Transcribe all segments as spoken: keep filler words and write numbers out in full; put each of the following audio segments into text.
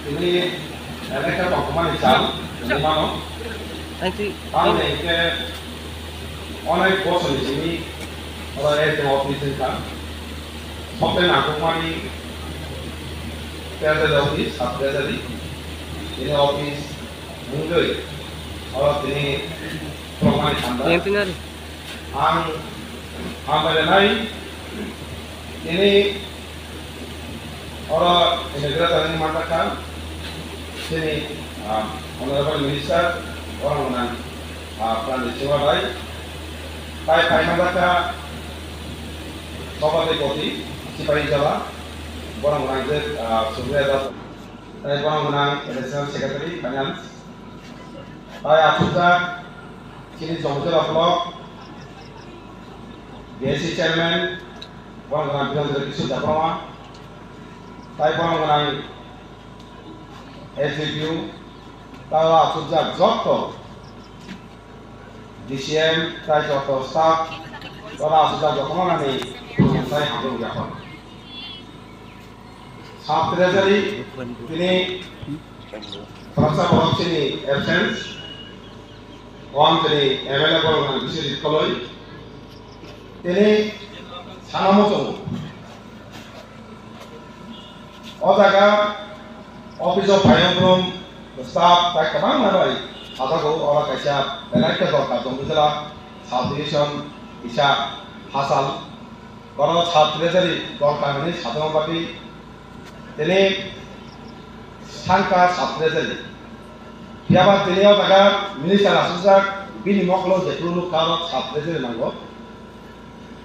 Ini elaka tongmani chal, ini mano. Ang twi, ang ni ke onek bosor ni simi oro S D M office wngkha. Software nangkukmani treasury office, sub treasury. Ini office wngwi oro tini tongmani thamda. Yang tini ari. Ang hambai rwnai, ini oro inauguration ni manjakha, sini, ah, Honorable Minister, borok nang, ah, Pranjit Singh bai, tai pai manjakha, Sabhapati, Sipahi Jala, borok nang je, ah, Supriya Das, tai borok nang Additional Secretary Finance, tai achukjak, chini Jomtira block, B S C chairman, borok nang Biranjit Kishore Debbarma, tai borok nang S D P O, tai achukjak joto D C M, tai joto staff, tai achukjak joto nani tai hamjak yaphar. Sub treasury, tini khoroksa borok chini absence, o ang tini M L A borok nang bisi rit koloi, tini sana muchungo. O jaga office o phaiyung brum staff tai kwbangma bai sajago, oro kaisa belai khe dorkar tongwi jela subdivision kisa hachal. Oro sub treasury dorkar hwnwi sajagna bagwi tini sangka sub treasury. Phiya ba tini o jaga minister achukjak, bini mokolo jephuru nukha oro sub treasury nango.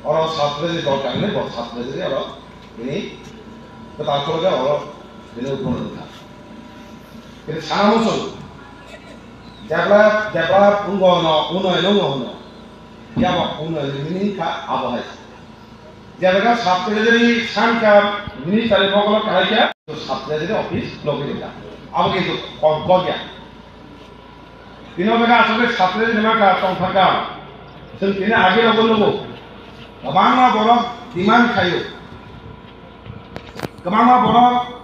Oro sub treasury dorkar hwnwi bo sub treasury oro tini kwtal khulukhe oro tini udbono nukha. Tini sana muchung develop, develop wngbo hwno, unnoyon wngbo hwno. Phiya bo unnoyon ni meaning kha abo hai. Jebega sub treasury sanka minister ni mokolo kahai kha, sub treasury office logi rwkha. Abo kintu kom kok ya. Tini o jaga aswk sub treasury ni maka tong thaka. Chwng tini age rogo nugo. Kwbangma borok demand khaio. Kwbangma borok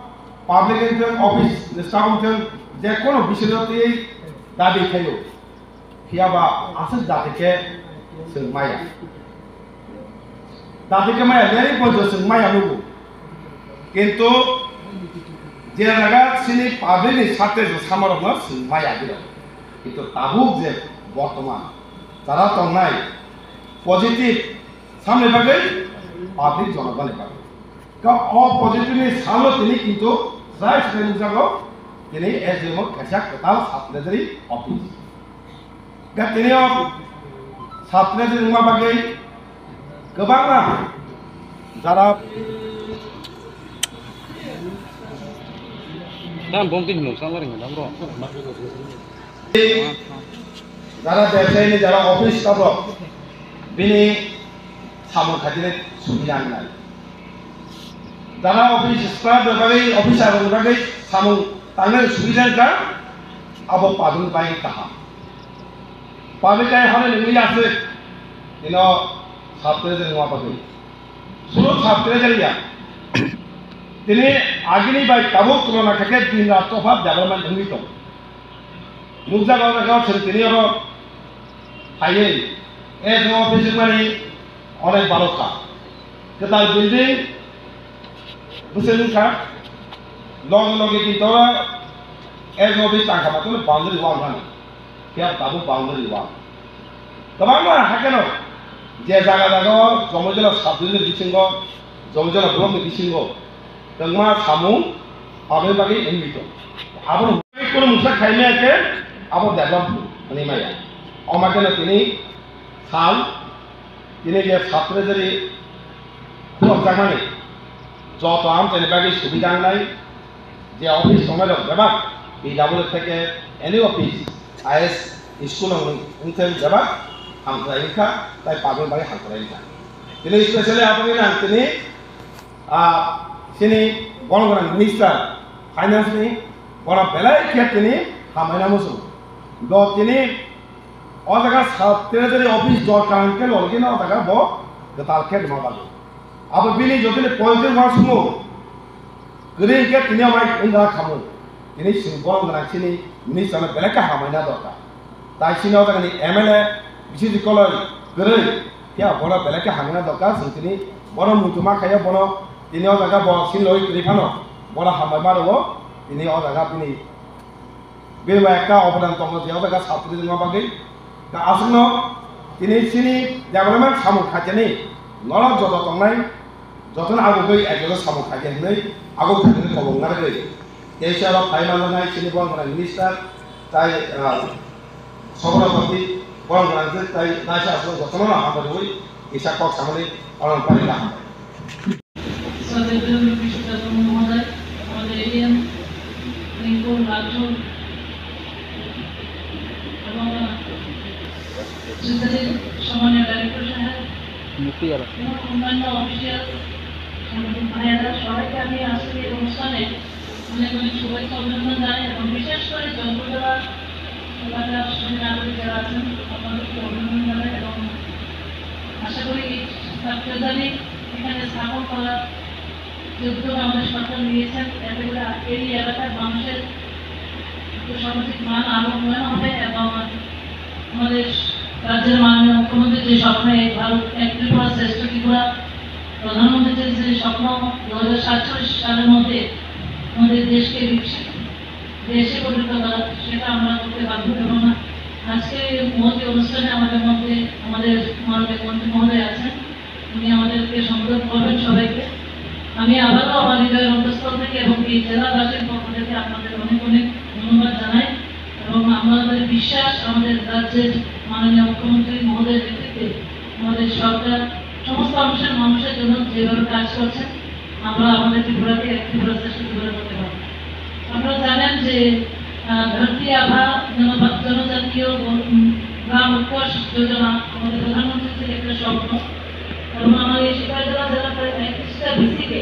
public wngthwng, office ni staff wngthwng, je kono bisingo twi dabi khaio. Phiya ba aswk jati khe chwng maya. Jati khe maya, leri poito chwng maya nugo. Kintu je jaga chini public ni sate je samarokno chwng maya biro. Kintu tabuk je bortoman jara tongnai positive samni bagwi public jonogoni bagwi. Ka o positive ni salo tini kintu jai swnai nukjago tini S D M o kaisa kwtal sub treasury office. Ga tini o sub treasury wngma bagwi kwbangma jara Tam bom tini mung sangla ringa dam ro. Jara bebsai ni jara office tabok bini samung khaitini subida wngnai. Jara office staff ni bagwi, officer rokni bagwi samung tangnai subida wngkha, abo public bai kaham. Public bai hwnwi nungwi aswk ino sub treasury wngma bagwi. Suru sub treasury ya. Tini agini bai tabuk tulona khe din rat topha development wngwi tong. Nukjago jaga chwng tini oro phaiwi S D M office wngmani onek baro kha. Kwtal building bwswk wngkha. Loge loge kintu oro S D M office tangkha matwno boundary wall rano. Phiya tabuk boundary wall. Kwbangma hakheno je jaga jaga o Jomoi Jala sub division ni bisingo, Jomoi Jala block ni bisingo kwbangma samung aboni bagwi wngwi tong. Abono kono mungsa khaimaya khe abo develop hwnwi maya. Omo kheno tini sal, tini je sub treasury khulokjakmani joto amchaini bagwi subida wngnai, je office tongnai rok bebak P W theke any office, I S school wng-, wngthwng bebak hamkrai wngkha, tai public bai hamkrai wngkha. Tini specially aboni nang tini, ah, chini bono gwnang minister finance ni bono belai khe tini hambai namo chwng. Do tini o jaga sub treasury office dorkar hwnkhe logino o jaga bo kwtal khe rwma bagwi. Abo bini jotoni point uansukmung kwrwi hwnkhe tini o bai wngkha khamung. Tini chwng borok gwnang chini minister no belai khe hamai na dorkar. Tai chini o jaga ni M L A bisi koloi kwrwi, phiya bono belai khe hamai na dorkar. Chwng tini bono muitu ma khaio, bono tini o jaga bo chini logi kwrwi phano bono hambai ma rwo. Tini o jaga bini, bini bai ekta obodan tongo je o jaga satri wngma bagwi. Aswkno tini chini development samung khaijani norok joto tongnai, jotono agugwi ekjoto samung khaija hinwi aguk khaijani tongmung narwgwi. Tei se oro phai manjaknai chini borok gwnang minister tai, ah, Sobronapati borok gwnang tei naisa aswk jotono hambai rwui kisa kok samani oro phai kaham. শ্রদ্ধেয় বিশ্বকর্মা মহোদয়, আমাদের এডিএম, রিঙ্কু রাঠোর এবং শ্রদ্ধাশীল সম্মানীয় ডাইরেক্টর সাহেব এবং অন্যান্য অফিসিয়াল সাংবাদিক ভাইয়েরা, সবাইকে আমি আজকের এই অনুষ্ঠানে অনেক অনেক শুভেচ্ছা অভিনন্দন জানাই এবং বিশেষ করে জলপদরা এলাকার সঙ্গে নাগরিক যারা আছেন, আপনাদেরকে অভিনন্দন জানাই এবং আশা করি এই সাতটা তারিখ এখানে স্থাপন করার যে উদ্যোগ আমাদের সরকার নিয়েছেন, এতে করে এই এলাকার মানুষের সামাজিক মান আরো উন্নয়ন হবে এবং আমাদের রাজ্যের মাননীয় মুখ্যমন্ত্রী যে স্বপ্ন, এই ভারত এক ত্রিপুরা শ্রেষ্ঠ ত্রিপুরা, প্রধানমন্ত্রীর যে স্বপ্ন দু হাজার সাতচল্লিশ সালের মধ্যে আমাদের দেশকে বিকশিত দেশে পরিণত করা, সেটা আমরা করতে বাধ্য হব না। আজকে এই মহতী অনুষ্ঠানে আমাদের মধ্যে আমাদের মাননীয় মন্ত্রী মহোদয় আছেন, উনি আমাদেরকে সম্বোধন করবেন সবাইকে। আমি আবারও আমার হৃদয়ের অন্তঃস্থল থেকে এবং এই জেলাবাসীর পক্ষ থেকে আপনাদের অনেক অনেক ধন্যবাদ জানাই এবং আমাদের বিশ্বাস আমাদের রাজ্যের মাননীয় মুখ্যমন্ত্রী মহোদয়ের নেতৃত্বে আমাদের সরকার সমস্ত অংশের মানুষের জন্য যেভাবে কাজ করছেন, আমরা আমাদের ত্রিপুরাকে এক ত্রিপুরা শ্রেষ্ঠ ত্রিপুরা করতে পারবো। আপনারা জানেন যে, আহ, ধরতি আভা জন-, জনজাতীয় গ-, উম, গ্রাম উৎকর্ষ যোজনা আমাদের প্রধানমন্ত্রীর একটা স্বপ্ন। এবং আমার এই সিপাহীজলা জেলা প্রায় পঁয়ত্রিশটা ভিসি কে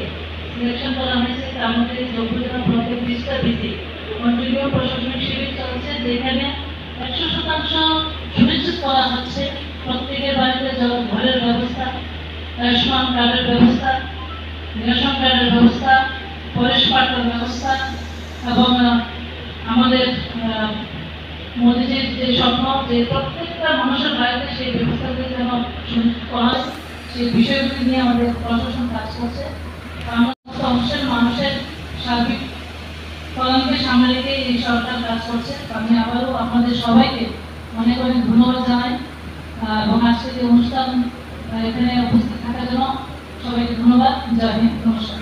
সিলেকশন করা হয়েছে, তার মধ্যে এই জলপদরা ব্লকে ত্রিশটা ভিসি। কন্টিনিউ প্রশাসনিক শিবির চলছে, যেখানে একশো শতাংশ সুনিশ্চিত করা হচ্ছে প্রত্যেকের বাড়িতে জল, ঘরের ব্যবস্থা, আয়ুষ্মান কার্ডের ব্যবস্থা, রেশন কার্ডের ব্যবস্থা, ফরেস্ট পার্কের ব্যবস্থা এবং, আহ, আমাদের, আহ, মোদিজির যে স্বপ্ন যে প্রত্যেকটা মানুষের বাড়িতে সেই ব্যবস্থাগুলি যেন সুনিশ্চিত করা হয়, সেই বিষয়গুলি নিয়ে আমাদের প্রশাসন কাজ করছে। আমরা সমস্ত অংশের মানুষের সার্বিক কল্যাণকে সামনে রেখে এই সরকার কাজ করছে। আমি আবারও আপনাদের সবাইকে অনেক অনেক ধন্যবাদ জানাই, আহ, এবং আজকে যে অনুষ্ঠান, আহ, এখানে উপস্থিত থাকার জন্য সবাইকে ধন্যবাদ। জয় হিন্দ, নমস্কার।